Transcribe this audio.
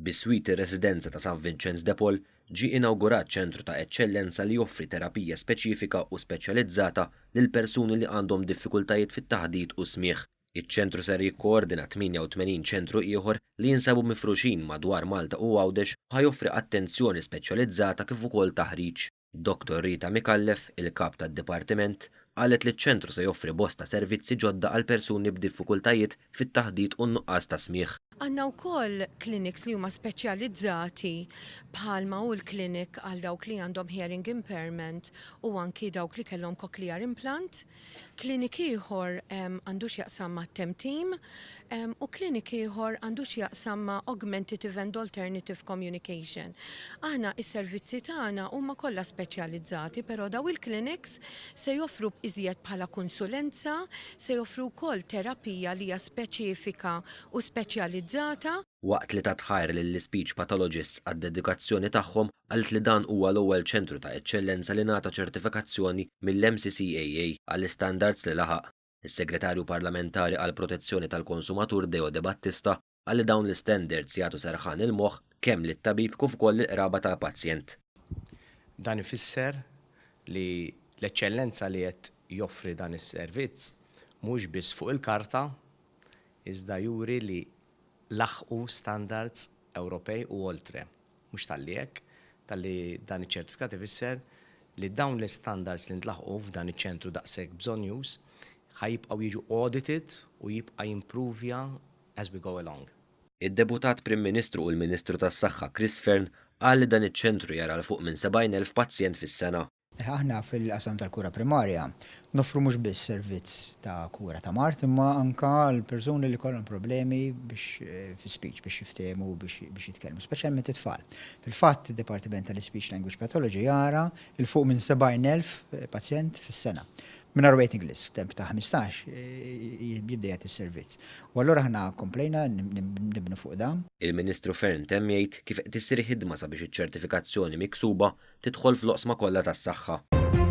Biswit ir-residenza ta' San Vinċenz de Paul ġie inawgurat ċentru ta' eċċellenza li joffri terapija speċifika u speċjalizzata lil persuni li għandhom diffikultajiet fit-taħdit u s-smigħ. Iċ-ċentru ser jikkoordina 88 ċentru ieħor li jinsabu mifruxin madwar Malta u Għawdex u ħa joffri attenzjoni speċjalizzata kif ukoll taħriġ. Dottor Rita Micallef, il-Kap tad-Dipartiment, qalet li ċ-ċentru se joffri bosta servizzi ġodda għal persuni b'diffikultajiet fit-taħdit u n-nuqqas ta' smigħ. Għandna wkoll clinics li huma speċjalizzati bħalma hu l-clinic għal dawk li għandhom hearing impairment u anki dawk li kellhom cochlear implant. Clinic ieħor għandu x'jaqsam ma' temtim u clinic ieħor għandu x'jaqsam ma' augmentative and alternative communication. Aħna is-servizzi tagħna huma kollha speċjalizzati, però daw il-clinics se joffru iżjed bħala konsulenza, se joffru wkoll terapija li hija speċifika u speċjalizzata. Waqt li tat ħajr lill-ispeech pathologists għad-dedikazzjoni tagħhom, qalet li dan huwa l-ewwel ċentru ta' eċċellenza li ngħata ċertifikazzjoni mill-MCCAA għall-istandards li laħaq. Is-Segretarju Parlamentari għall-Protezzjoni tal-Konsumatur Deo Debattista qal li dawn l-istandards jagħtu serħan il-moħħ kemm lit-tabib kif ukoll lill-qraba tal-pazjent. Dan ifisser li l-eċċellenza li qed joffri dan is-servizz mhuwiex biss fuq il-karta iżda juri li laħqu standards Ewropej u oltre. Mhux talli hekk, talli dan iċ-ċertifikat ifisser li dawn l-istandards li ntlaħqu f'dan iċ-ċentru daqshekk bżonnjuż ħa jibqgħu jiġu audited u jibqa' jimprovja as we go along. Id-Deputat Prim Ministru u l-Ministru tas-Saħħa Chris Fearne qal li dan iċ-ċentru jara 'l fuq minn 70,000 pazjent fis-sena. Aħna fil-qasam tal-kura primarja noffru mhux biss servizz ta' kura ta' mard imma anke għal persuni li jkollhom problemi biex fi-speech, biex jiftehmu u biex jitkellmu, speċjalment it-tfal. Fil-fatt id-Dipartiment tal-Ispeech Language Pathology jara 'l fuq minn 70,000 pazjent fis-sena. Mingħajr waiting list, f'temp ta' 15 jibda jagħti s-servizz. U allura aħna komplejna nibnu fuq dan. Il-Ministru Fearne temm jgħid kif qed issir ħidma sabiex iċ-ċertifikazzjoni miksuba tidħol fl-oqsma kollha tas-saħħa.